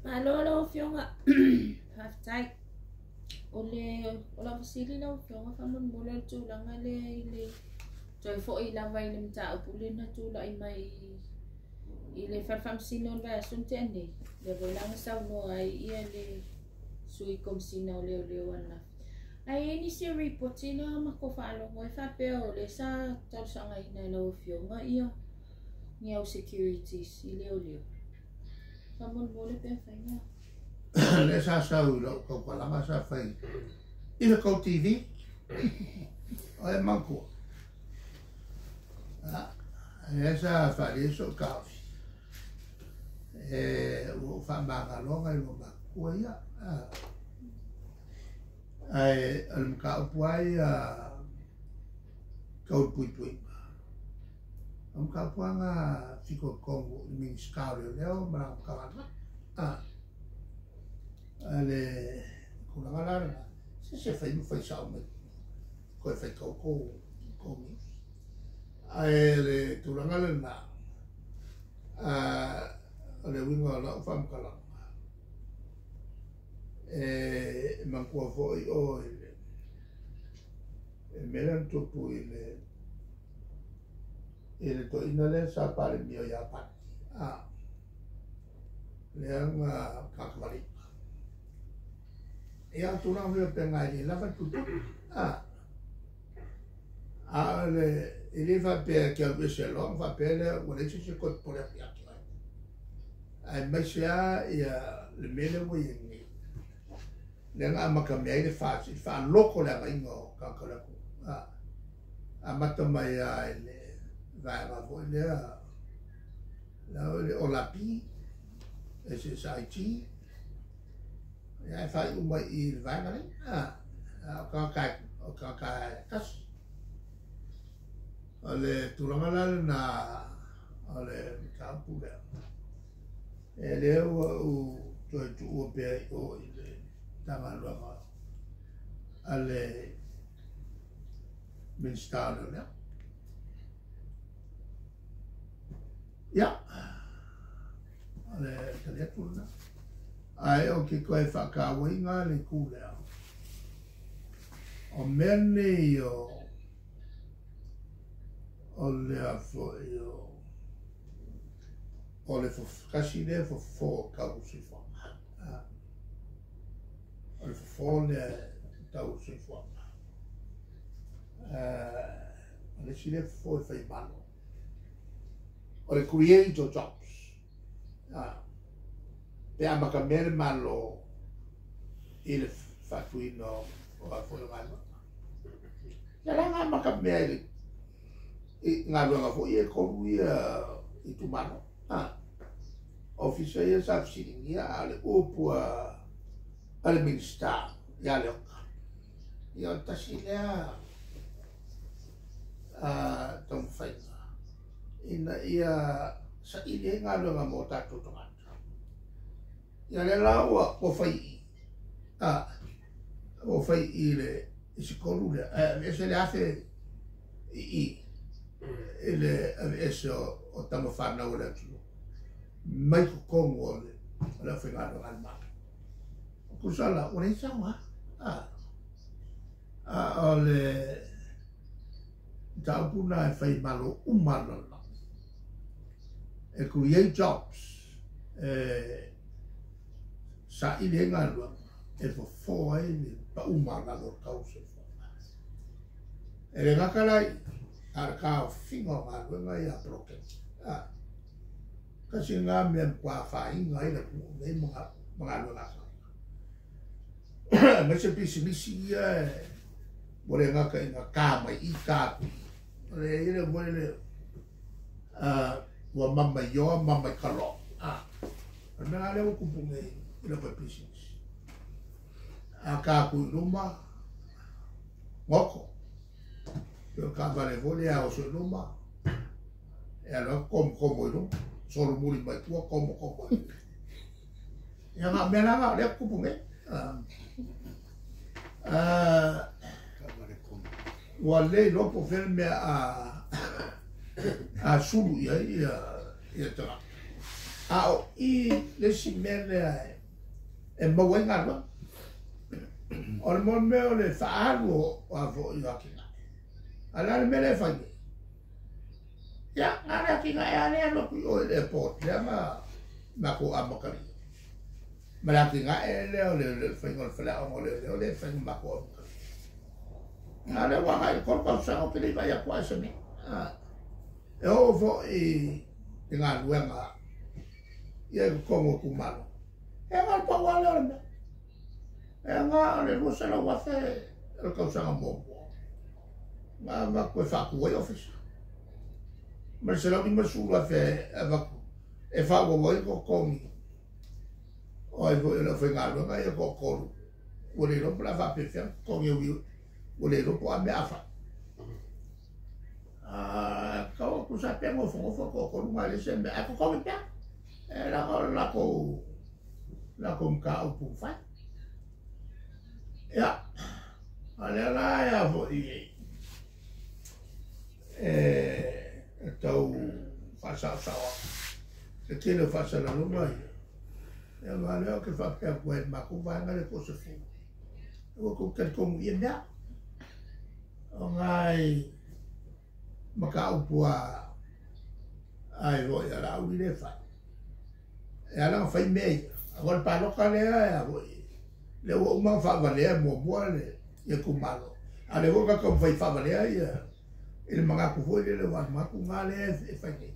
Malo lau Afioga. Faafetai. O le o lau fesili lau Afioga faamolemole o le tulaga lea i le toe foi lava i le mataupu lea na tulai mai i le Fale Faamasino o le vaiaso na tea nei, lea foi la na saunoa ai ia le Sui Komesina o Leoleo ananafi. Ae i ai nisi o ripoti na matou faalogo ai faapea o lea sa talosagaina e lau Afioga ia ni au securities i leoleo. Faamolemole pe mafai ona. Lea sa sau i lau tautalaga sa fai i le tou TV. O e manatua. Lea sa faaalia ai sou taofi. E ua ou faamagaloa nai lua matutua ia. Ae o le mataupu lava ia tau le puipuiga. O le mataupu lava na fitoitonu i le Minisita o Leoleo ma lana Matagaluega. A le tulaga la lena, se se fai ma fai sao mai toe faitau tou news. Ae le tulaga lena, o le uiga o lau faamatalaga, e manatua foi oe i le mea lea na tupu i le toeaina lea sa Palemia o Iapani, lea na tagatavalima. Ia, o tulaga foi faapena e le lava le puipui. A o le, e le faapea e te alu ese loa ona faapea lea ua leai se isi e toe popole atu ia te oe. Aemaise lava ia le mea lea ua i ai nei, lea na amatamea ai le FAST i le faalotoleagaina o tagata o le atunuu. Amata mai lava i le vaega foi lea, le OLAPI, SSIT, ia, e faaiu mai i le vaega lea. O tagata e tasi. O le tulaga la lena o le mataupu lea, e lea ua ou toe tuua pea i o i le Matagaluega a le Minisita o Leoleo. Ia, o le tali atu lena. Ae ou te toe faatauaina le itu lea. O mea nei o lea foi o le tasi lea fofo tau soifuaga. O le fofo lea tau soifuaga. O le isi lea fofo e fai malo. O le create o jobs. Pe amatamea le Malo i le faatuina o a foi o galuega. Ia la na amatamea i le i galuega foi e tolu ia itumalo. Ofisa ia sa fesiligia a o le upu a le Minisita ia Leota. Ia o le tasi lea taumafaiga ina ia saili ai galuega mo tatou tagata. Ia lea la ua fai i ua fai i le isi tolu lea, ae aveese le 1,000 i i le aveese o tama fanau o le atunuu mai totonu o le aufaigaluega a le Malo. Tusa la, ua leai se aoga. A o le mataupu na e fai malo uma le lalolagi. E create jobs, e saili ai galuega, e fofo ai le pau maualalo o le tau o le soifuaga. E le gata la i a o le taofiga o galuega ia poloketi. Tasi lena mea e matua afaina ai le atunuu nei ma galuega a tagata. Aemaise pisinisi ia ua le gata ina ta mai i ta atu i i. O le i le foi le ua mama i oa mama i kaloa. O le mea la lea ua tupu nei i le fai pisinisi. A ta atu i luma, goto. Pei o le taavale foi lea a oso i luma, e alu atu tomotomo i luma, solomuli mai tua, tomotomo i luma. Ia na o mea la na o lea tupu nei. Ua le iloa po o fea le mea a sulu i ai ia tagata. A o i le isi mea lea e maua ai galuega. O le mo mea o le faaalu o a foi o atinae. A le a le mea lea e fai nei? Ia, na le atinae a lea alu atu i o i le airport lea na matou amatalia. Ma le atinae lea o le faiga o le faleaoga o leoleo lea e fai na matou amatalia. A lea ua agai i le 3 tausaga ou te le i vaai atu lava i se mea. E oo foi i galuega ia i totonu o itumalo. E na o le pau lava lea o le mea. E na o le 200,000 o le tausaga muamua. Na avatu e faatu ai ofisa. Ma le 150,000 e avatu e faaauau ai totogi o ai foi o le aufaigaluega ia toatolu. Ua le iloa po o le a faapefea totogi e ui ua le iloa po o a mea a fai. Tau atu sa pea nofonofo toatolu na e leai se mea, ae totogi pea. E leaga o le latou mataupu fai. Ia, a lea la e a foi e tau faasaosao atu. Le tele o faasalalauga ia. Ia ma lea ou te faapea atu ai i le matou vaega lea toasefulu. Ua tou talitonu i ia mea. O nai mataupu a ai foi a Laauli lea e fai. E ala ona fai mea ia. O le palota lea e a foi, lea ua uma ona faavalea muamua le itumalo. A lea foi ua taumafai e faavalea ia i le manatu foi lele, aua o le manatu lena lea e fai nei.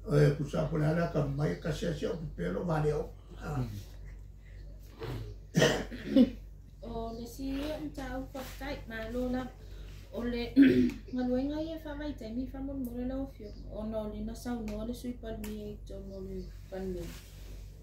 E tusa po o le a le atamamai, e tasi lava si au pepelo valea uma. O le isi ia mataupu faafetai, malo lava. O le galuega ia faavaitaimi faamolemole lau Afioga, ona o lea na saunoa le Sui Palemia i totonu o le Palemene,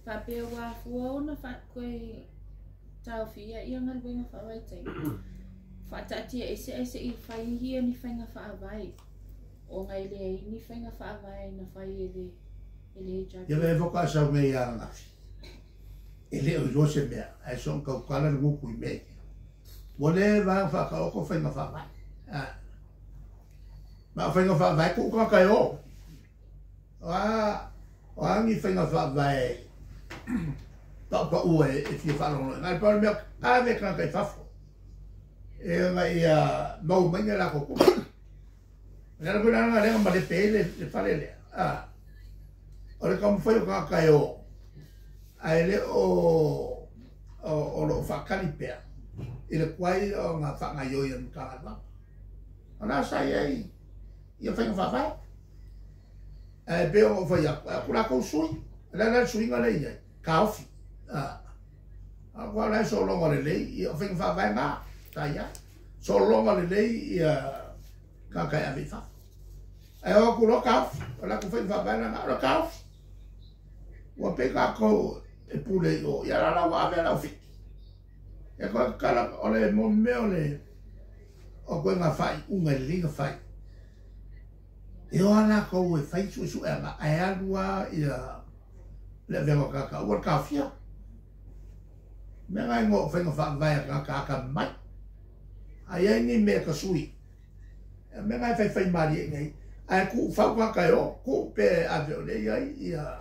faapea ua afua ona toe taofia ia galuega faavaitaimi, faataatia ese ae se i fai ia ni faiga faavae, ona e leai ni faiga faavae na fai e le HRPP. Ia lea faatoa sau nei ananafi. E le o iloa se mea, ae soona tautala le gutu i mea ia. Ua leva ona faataoto faiga faavae. Ma o faiga faavae tuu tagata e o. O a ni faiga faavae paupaua e fia faalogologo. Na o le pau o le mea, ave tagata i fafo. E ona ia maua mai ni latou tupe. O le ala foi la lena lea na malepe ai le fale lea. O le taumafai o tagata e o, ae le o o loo faatali pea i le tuai ona faagaioi e le Matagaluega. O la sa i ai ia faiga faavae. Ae pei ona ou fai atu, e atu latou sui, o le a la le suiga lea e i ai, taofi. A o la e sologa lelei, ia o faiga faavae na, sa i ai. Sologa lelei ia tagata e ave i fafo. Ae o atu loa taofi, o latou faiga faavae lena, o le taofi. Ua pei tatou e pule i o, ia la la ua ave lau fiti. E koe kala, o le mo mea o le o koe ngā whai unga e lelei na fai. E o a latou e fai suesueaga ae alu lava ia le avega o tagata aua le taofia. Mea na igoa o faiga faavae a tagata atamamai. A i ai ni mea e tasui, mea na e faifai malie i nei, ae tuufau tagata e o, tuu pea e ave o lea e i ai ia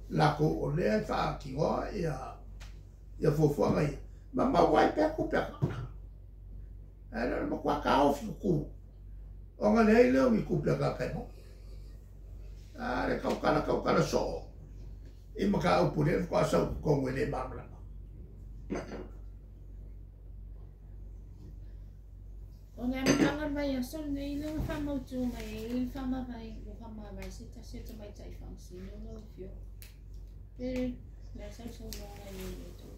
latou o lea e faatinoa ia fuafuaga ia, ma maua ai pea tupe a tagata. Ae le o le matua taofi tutu, ona leai lea o ni tupe a tagata e maua. A le tautala tautala soo i mataupu lea faatoa sau i totonu e le malamalama. O le amataga o le vaiaso lenei lea na faamautu mai ai le faamavae, ua faamavae se tasi o tamaitai faamasino lau Afioga. Pe le a sausaunoaga i ai le tou.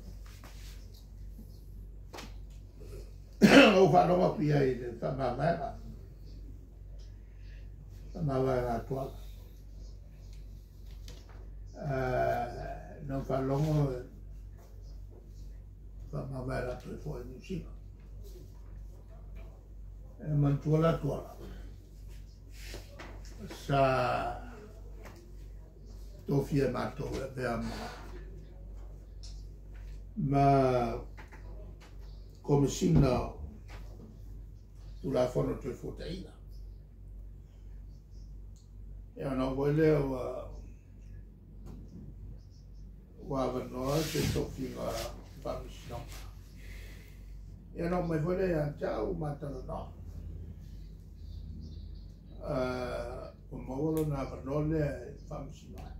Na ou faalogo atu i ai i le faamavaega, faamavaega a Tuala. Na ou faalogo faamavae latou e foi i Niu Sila. E manatua la Tuala, sa tofia e matou e avea ma Komesina o Tulafono Toefuataiga. Ia ona oo foi lea ua Ua avanoa se tofiga faamasinoga. Ia na oo mai foi lea ia te au ma talanoa. Ua maua lona avanoa lea e faamasino ai.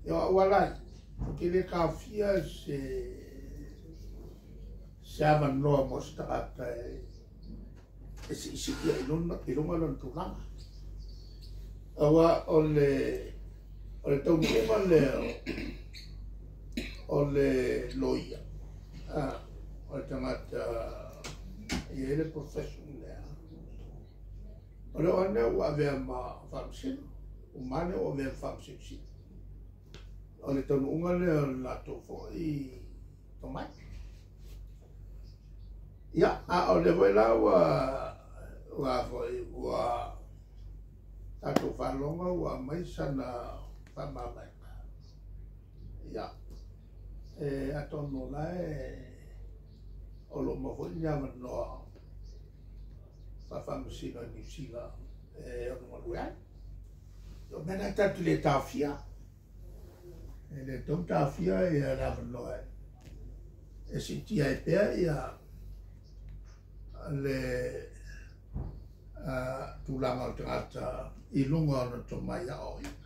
Ia o au lava ia, ou te le taofia se avanoa mo se tagata e siisii ai i luga lona tulaga. Aua o le taunuuga lea o le loia, o le tagata e i ai le profession lea. O le oo lava lea ua avea ma faamasino, uma ane ua avea ma faamasino sili. O le taunuuga lea o le latou foi tomai. Ia, a o lea foi la ua foi ua tatou faalogo ua aumai sana faamavaega. Ia, e atonu o la e o lo o maua foi ni avanoa faafaamasino i Niu Sila e ono galue ai. O mea na tatou te le taofia. E le tatau ona taofia ia le avanoa e siitia ai pea ia le tulaga o le tagata i luga o lona tomai aoaoina.